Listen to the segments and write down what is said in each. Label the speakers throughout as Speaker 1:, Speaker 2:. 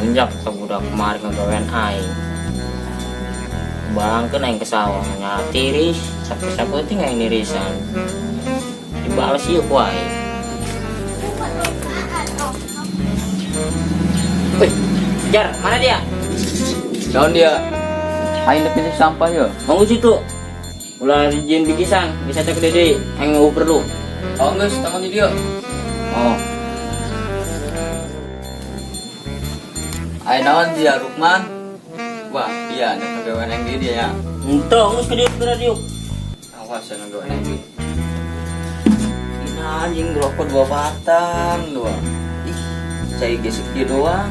Speaker 1: Lunjak ka budak kemarin ngagawean aing. Bangkeun aing ke sawah nya tiris, sapu-sapu ting aing nirisan. Dibales ieu ku aing. Wih, Jar, mana dia?
Speaker 2: Daun dia. Aing depan sampah ya.
Speaker 1: Manggu situ. Ulah dijieun bikisan, bisa cek dede, aing mau perlu.
Speaker 2: Oh geus, tangan di dia.
Speaker 1: Oh,
Speaker 2: Aing naon dia Rukman? Wah, iya ada pegawai yang dia ya.
Speaker 1: Entah, geus ke dieu geura diuk.
Speaker 2: Awas ya ngagawean yang dia. Ini anjing rokok dua batang dua. Ih, cai gesek dia doang.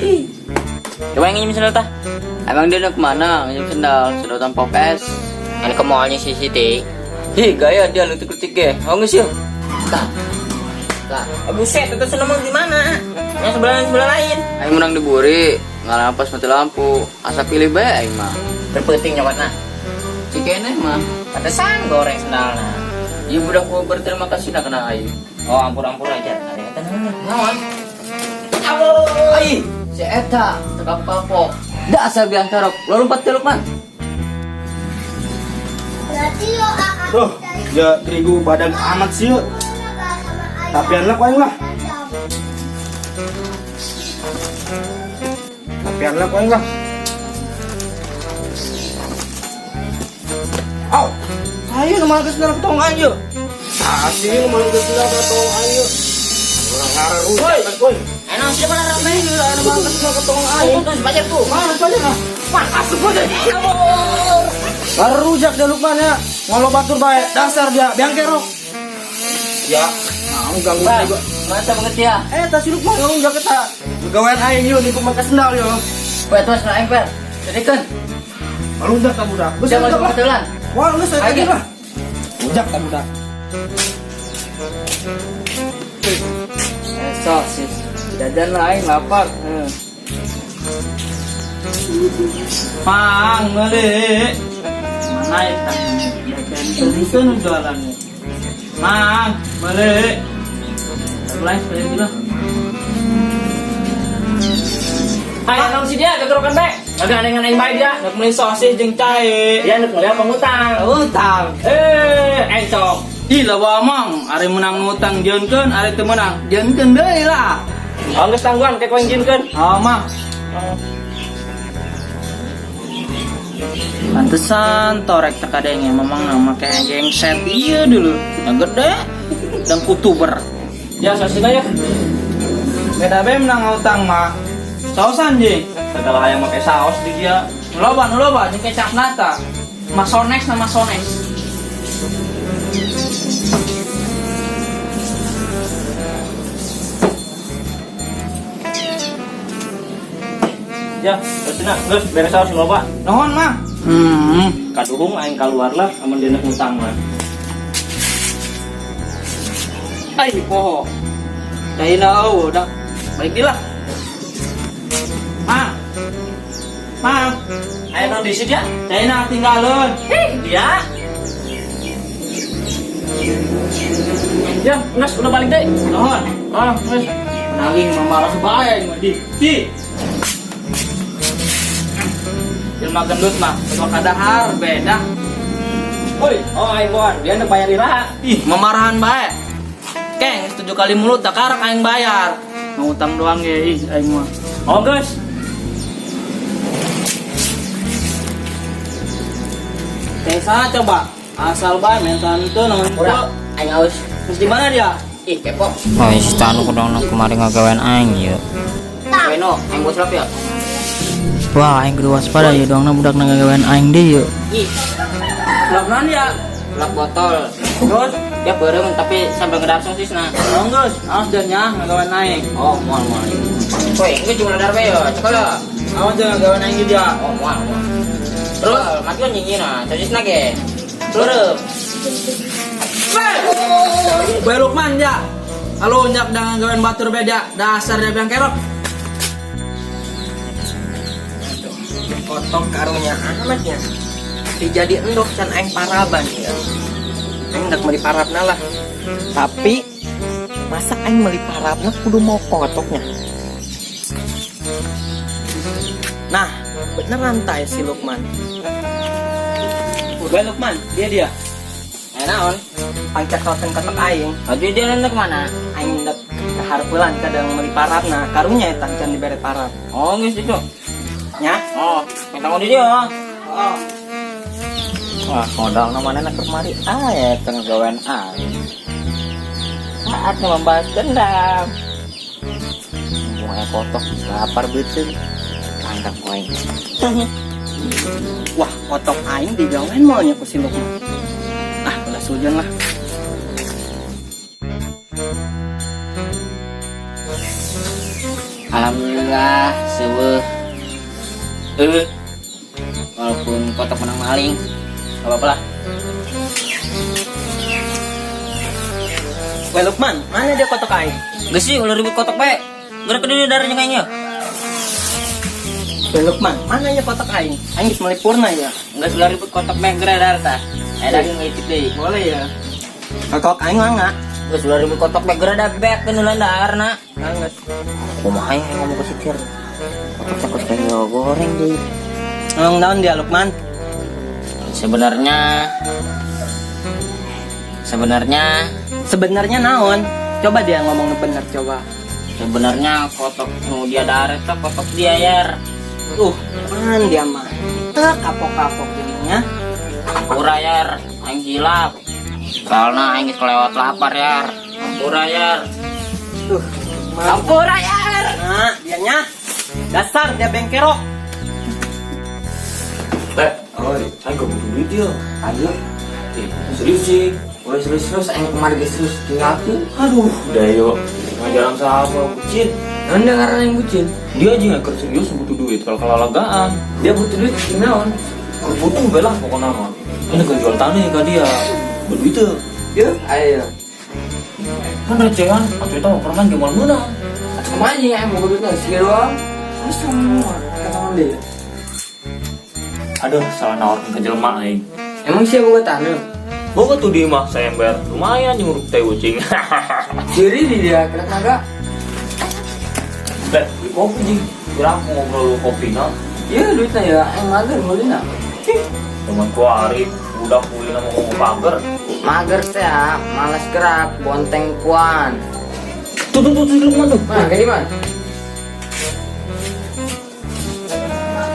Speaker 2: Ih,
Speaker 1: Coba yang nginjem sendal tah.
Speaker 2: Emang dia udah kemana? Nginjem sendal, sedotan pop es.
Speaker 1: Ini ke mallnya si Siti.
Speaker 2: Hi, gaya dia lutik-lutik ge. Oh geus yeuh. Tah. Tah.
Speaker 1: Eh, buset, itu seneng di mana? Yang sebelah sebelah lain.
Speaker 2: Aing menang diburi, ngalah pas mati lampu. Asa pilih bae aing mah.
Speaker 1: Terpenting nyokotna.
Speaker 2: Cikeneh mah.
Speaker 1: Pantesan goreng sendalna.
Speaker 2: Ieu budak gua berterima kasih nak kena aing.
Speaker 1: Oh, ampur-ampur aja. Ada yang tenang.
Speaker 2: Naon? Ai, si eta tekap kapok. Dasar biang kerok. Lo lompat ke Lukman.
Speaker 3: Tuh, ya terigu badan amat sih yuk. Tapi anak aing lah. Tapi anak aing lah. Au, saya nu malah sendal ketong aing yuk. Asli nu malah sendal ketong aing yuk. Orang ngarah rujak woi.
Speaker 1: Enak sih mana rame?
Speaker 3: Iya, anu malah sendal ketong aing.
Speaker 1: Tuh, tuh, baca tuh.
Speaker 3: Mana baca nah? Wah, asup aja. Baru rujak dia Lukman ya. Ngolo batur bae, dasar dia biang kerok. Ya, mau ganggu juga.
Speaker 2: Mantap banget ya.
Speaker 3: Eh, tas si Lukman ngomong jaket tak. Gawean aing yuk nipu make sendal yo.
Speaker 2: Weh, tuh aing per. Jadi kan,
Speaker 3: Malunjak tak budak. Geus
Speaker 2: jangan
Speaker 3: lah.
Speaker 2: kebetulan.
Speaker 3: Wah, geus saya
Speaker 2: Aing.
Speaker 3: tadi lah. Rujak tak budak.
Speaker 2: Eh, sosis. Jajan lah aing lapar.
Speaker 4: Mang beli. Mana ya? Jajan itu nu jualannya. Mang beli. Mulai beli dulu.
Speaker 1: Hai, naon si dia kegerokan bae.
Speaker 4: Agak ada yang aing bae dia, nak beli sosis jeung cai.
Speaker 1: Dia nuk ngeliat pengutang.
Speaker 4: Utang. Eh, encok. Ih, lah mang, ari menang ngutang jieunkeun, ari teu menang jieunkeun deui lah.
Speaker 1: Oh, geus tangguhan kayak koin jieunkeun.
Speaker 4: Oh, mang. Pantesan torek tak ada yang memang nama kayak gengset iya dulu. Yang gede dan kutuber.
Speaker 1: Ya, sosisnya ya.
Speaker 4: Beda be menang utang mah. Sausan ji.
Speaker 3: Segala hayang make saos di dia.
Speaker 4: Loba nu loba jeung kecap nata. Masones nama sones.
Speaker 3: Ya, sosisna geus beres saos loba.
Speaker 4: Nuhun mah.
Speaker 3: Kaduhung aing keluar lah amun dia ngutang mah.
Speaker 4: Ai poho. Caina eueuh dah. Balik deui lah. Ma. Ma,
Speaker 3: Ayo nang di dia.
Speaker 4: caina tinggalun.
Speaker 1: Hei, dia.
Speaker 3: Ya, geus udah balik deh.
Speaker 4: Nuhun.
Speaker 3: Ah, geus.
Speaker 4: Nanging mamaras bae aing mah di. Di. Jelma gendut mah, kedua kadahar beda.
Speaker 3: Oi, oh aing boan, dia nu bayar iraha.
Speaker 4: Ih, memarahan bae. Keng, 7 kali mulut tak karak aing bayar. Mau utang doang ge, ih aing mah.
Speaker 3: Oh, geus.
Speaker 4: Teh coba. Asal bae mentan itu naon
Speaker 1: Udah, aing aus.
Speaker 4: Terus di mana dia?
Speaker 1: Ih, kepo. Oh, si Tanu kudang kemarin ngagawean aing ya. Weno, aing bos ya.
Speaker 4: Wah, aing kudu waspada ya doangna budak ngagawean aing deui yeuh.
Speaker 1: Ih,
Speaker 4: Lap naon dia?
Speaker 1: lap botol.
Speaker 4: Terus,
Speaker 1: Dia beureum tapi sambil ngedar sosis nah.
Speaker 4: oh geus, awas dan nya ngagawean aing.
Speaker 1: Oh, moal moal. Woi, ini cuma dar bae ya, cekel lah.
Speaker 4: Awas jangan ngagawean aing dia.
Speaker 1: Oh, moal moal. Terus, mati kan nyinyi nah, sosisna ge. Beureum.
Speaker 4: Bae Lukman ya. Halo nyak dengan gawean batur beda, dasar dia biang kerok.
Speaker 5: Kotok karunya amatnya. Dijadi endok can aing paraban ya. Aing hendak meuli parabna lah. Tapi masa aing meuli parabna kudu mau kotoknya. Nah, beneran tah si Lukman. Udah Lukman, dia dia.
Speaker 1: Eh, naon?
Speaker 5: Pangcekelkeun kotok aing.
Speaker 1: Aju dia hendak kemana?
Speaker 5: Aing dek kahareupelan kadang meuli parabna, karunya eta can dibere parab.
Speaker 1: Oh, geus itu.
Speaker 5: Nya?
Speaker 1: Oh, minta mau di dia.
Speaker 5: Oh.
Speaker 1: Wah, modal mana nak kemari? Ah, ya, tengah gawean aing. Saatnya membahas dendam. Mulai kotok, lapar betul. Tangkap gue.
Speaker 5: Wah, kotok aing digawean maunya ku si Lukman. Ah, ulah sujon lah.
Speaker 1: Alhamdulillah, sebuah walaupun kotok menang maling, gak apa-apa lah.
Speaker 5: Weh Lukman, mana dia kotok aing?
Speaker 1: Gak sih, ulah ribut kotok bae. Gerak ke dunia darahnya kayaknya.
Speaker 5: Weh Lukman, mana ya kotok aing? Aing geus meuli purna ya.
Speaker 1: Nggak ulah ribut kotok bae, gerak darah tah. Eh, daging ngitip deh.
Speaker 5: Boleh ya. Kotok aing mah enggak.
Speaker 1: Nggak ulah ribut kotok bae, gerak dah bae, kenulan darah nak.
Speaker 5: Enggak.
Speaker 1: Kumaha ya ngomong ke sitir. Kotok takut kayak goreng deh.
Speaker 5: Ngomong naon dia Lukman?
Speaker 1: Sebenarnya sebenarnya
Speaker 5: Sebenarnya naon? Coba dia ngomong bener coba.
Speaker 1: Sebenarnya kotok nu dia darah teh kotok dia yar.
Speaker 5: Man dia mah. Teu kapok-kapok jadinya.
Speaker 1: Ampura yar, aing hilap. Soalnya aing geus kelewat lapar yar. Ampura yar.
Speaker 5: Ampura yar. Nah, dianya dasar dia bengkerok.
Speaker 2: Lek, oi, aing gak butuh duit ya. Ayo. Eh, serius sih.
Speaker 3: Udah serius-serius aing kemarin geus serius tinggalkeun.
Speaker 2: Aduh, udah yuk. Ngajaran sama bucin.
Speaker 3: Naon ngaran yang bucin?
Speaker 2: Dia aja nggak serius butuh duit kalau kalah lagaan.
Speaker 3: Dia butuh duit naon?
Speaker 2: Butuh belah pokoknya mah. Ini kan jual tanah ke dia. Berduit tuh.
Speaker 3: Ya, ayo.
Speaker 2: Kan recehan, atau itu mau permen gimana menang.
Speaker 3: Atuh kumaha jeung aing boga duitna geus doang. Terus semua kata dia.
Speaker 2: Aduh, salah nawarkan ke jelema aing.
Speaker 3: Emang sih boga tanah?
Speaker 2: Boga tuh di mah saya ember, lumayan nyuruh teh ucing.
Speaker 3: Ciri di dia kena kagak.
Speaker 2: Lek, beli kopi jing. Kira aku ngobrol lu kopi nah.
Speaker 3: Iya duitnya ya, aing mager meulina.
Speaker 2: Teman ku Arif, udah kulina mau ngomong pagar.
Speaker 3: Mager teh ya, malas gerak, bonteng puan.
Speaker 2: Tuh tuh tuh tuh Lukman tuh.
Speaker 3: Mana kayak gimana?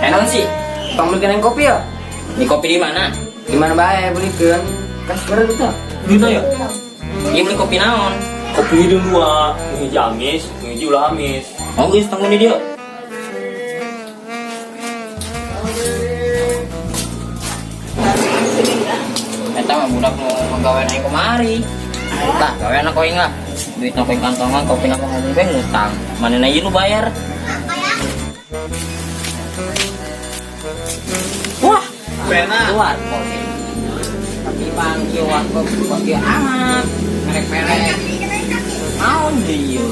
Speaker 1: Eh, naon sih?
Speaker 3: Tong belikan yang kopi ya?
Speaker 1: Di kopi di mana?
Speaker 3: Di mana bae belikan? Kasih berapa duitnya?
Speaker 2: Duitnya ya?
Speaker 1: Dia beli kopi naon?
Speaker 2: Kopi itu dua, hiji amis, hiji ulah amis.
Speaker 1: Oh, geus tanggung di dia. Eta mah budak mau gawean aing kemari. Tah, gawean aku aing lah. Duit aku kantongan, kopi aku ngomong bae ngutang. Mana ieu nu bayar? Wah,
Speaker 4: Pena.
Speaker 1: keluar kopi. Tapi panggil warkop panggil amat. Merek-merek. Naon deui ieu?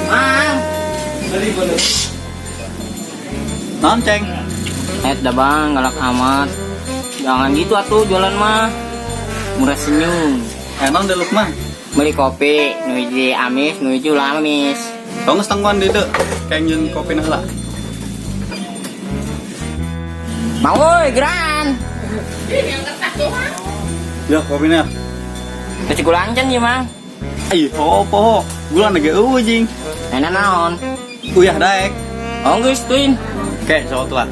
Speaker 1: Mang.
Speaker 4: Naon, Ceng?
Speaker 1: Eh, dah bang, galak amat. Jangan gitu atuh jualan mah. Murah senyum.
Speaker 4: Emang deh Lukman.
Speaker 1: Beli kopi, nu hiji amis, nu hiji ulah amis.
Speaker 4: Tong geus tangguhan di dieu. Kayak nyeun kopi nah lah.
Speaker 1: Mang woi, geran.
Speaker 4: Ya, kopinya.
Speaker 1: Kecil gula ancan ya, Mang.
Speaker 4: Ih, poho. Gula ge eueuh jing.
Speaker 1: Enak naon?
Speaker 4: Uyah daek.
Speaker 1: Oh, geus tuin.
Speaker 4: Oke, sok lah.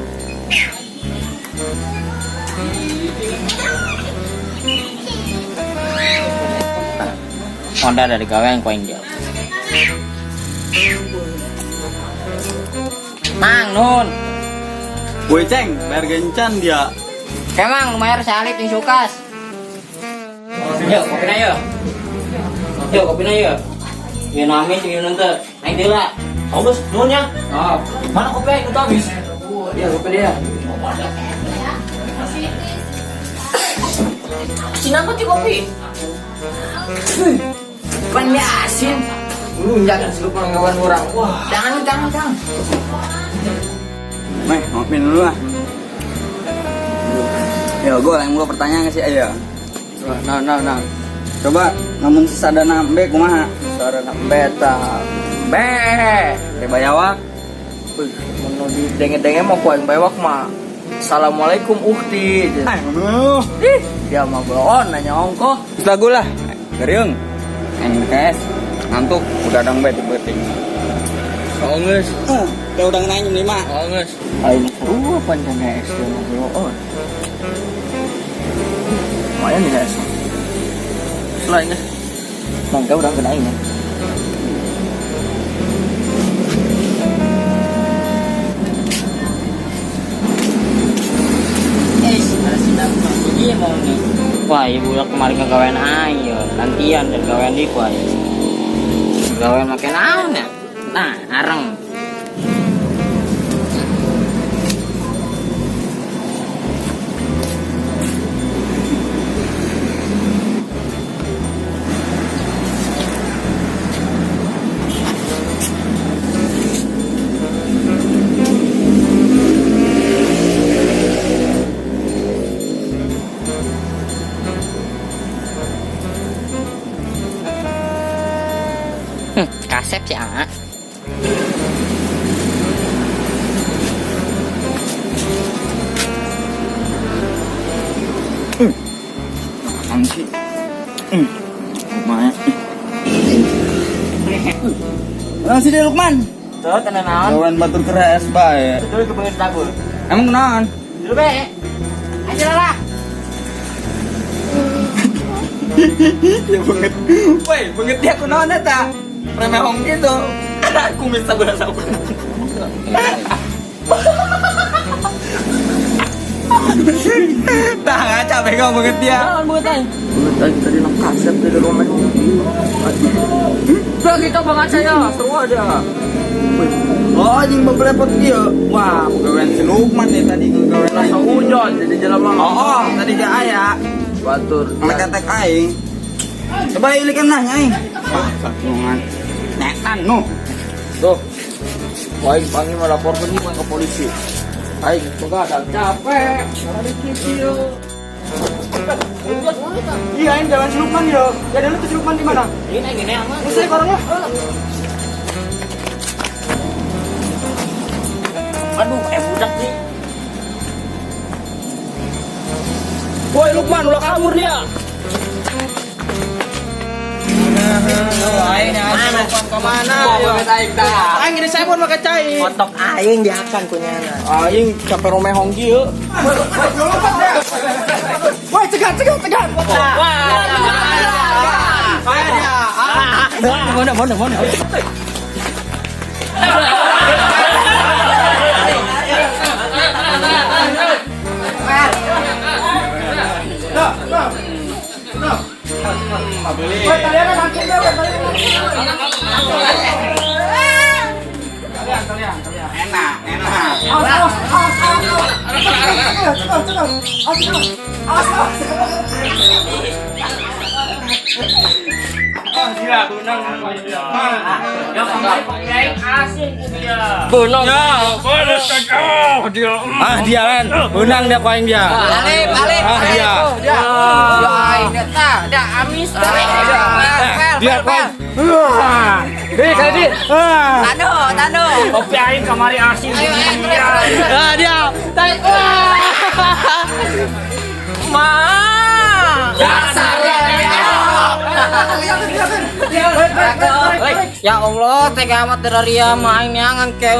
Speaker 1: Honda dari gawean ku aing dia. Mang, nun.
Speaker 4: Woi, Ceng, bayar gencan dia.
Speaker 1: Kemang, lumayan salib ting sukas. Yo, kopi na yo. Yo, kopi na yo. Yo amis, yo nanti. Aing deui lah.
Speaker 2: Oh, geus, nuhun ya.
Speaker 1: Oh,
Speaker 2: Mana kopi aing udah habis.
Speaker 3: Iya, kopi dia.
Speaker 1: Cina mah ti kopi.
Speaker 3: Pan asin. Lu jangan selupa ngawan orang. Wah, jangan jangan jangan.
Speaker 4: Meh, ngopi dulu lah.
Speaker 6: Yo, gue yang gue pertanyaan sih ayo.
Speaker 3: Nah, nah, nah.
Speaker 6: Coba namun sesadana embe kumaha?
Speaker 3: Suara embe ta. Be.
Speaker 6: Teh bayawak.
Speaker 5: Wih, mun di denge-denge mah ku aing bewak mah. Assalamualaikum ukti. Ih, dia mah bloon nanya ongkoh.
Speaker 6: Lagu lah. Geriung. NKS ngantuk udah dong bae penting.
Speaker 5: Oh geus.
Speaker 6: Udah udah nanya jam 5.
Speaker 5: Oh geus. Aing seru apa can HS dia mah bloon. Lumayan nih HS. Selain geus. Mangga urang kena aing ya.
Speaker 1: Ada sidang iya mau nih. Wah, ibu budak kemarin kegawean ayo, nantian dan gawean di kuah. Gawean makin naon ya? Nah, areng. Kasep sih, ah.
Speaker 6: Apaan sih? Lumayan. Orang sih deh Lukman.
Speaker 1: Tuh, tenang naon.
Speaker 6: Gawean batur keras bae.
Speaker 1: Dulu kepengen tabur.
Speaker 6: Emang kenaon?
Speaker 1: Dulu be. Ayo lah.
Speaker 6: Ya banget. Woi, banget dia kunaon eta? Remehong gitu. Aku bisa berasa aku. Tah ngaca bego banget dia.
Speaker 1: Naon buat aing?
Speaker 5: Tadi tadi nak kasep dari rumah. Udah kita banget saya, seru aja.
Speaker 6: Oh, anjing bebelepot ieu. Wah, gawean si Lukman nih tadi gawean
Speaker 5: Langsung hujan jadi jalan mah.
Speaker 6: Oh, tadi dia aya.
Speaker 5: Batur.
Speaker 6: Mek-tek aing. Coba ilikan nah aing. Wah, satungan. Netan nu.
Speaker 5: Tuh. Aing panggil mau lapor ke ke polisi. Aing begadang capek. Karena
Speaker 3: Iya, aing jalan si Lukman yo. Ya dulu tuh si Lukman di mana?
Speaker 1: Ini aing gini aman.
Speaker 3: Usai orang lah.
Speaker 1: Aduh, budak sih.
Speaker 4: Woi Lukman, ulah kabur dia.
Speaker 5: Mana?
Speaker 6: Kemana?
Speaker 3: Aing ini saya pun pakai cai.
Speaker 5: Kotok aing diakan kunyana.
Speaker 4: Aing capek romehong kieu.
Speaker 3: Woi, cegat, cegat, cegat.
Speaker 4: Mana mana mana.
Speaker 3: Woi, kalian makin deh, kalian.
Speaker 6: Enak, enak.
Speaker 3: Awas, awas, awas, awas, awas. Cegat, cegat, awas, awas, awas.
Speaker 4: Benang. Ya, ah dia kan. Benang dia ku aing dia.
Speaker 5: Alip, alip.
Speaker 4: Ah dia.
Speaker 5: Ya, aing eta, da amis.
Speaker 4: Dia ku aing. Deh, kali Ah.
Speaker 5: Tano, tano.
Speaker 4: Kopi aing kamari asin.
Speaker 5: Ayo, ayo, terus, terus.
Speaker 4: Ah dia. Tai. Ma.
Speaker 5: Dasar
Speaker 1: Ya Allah, tega amat dari ria mah aing neangan ke.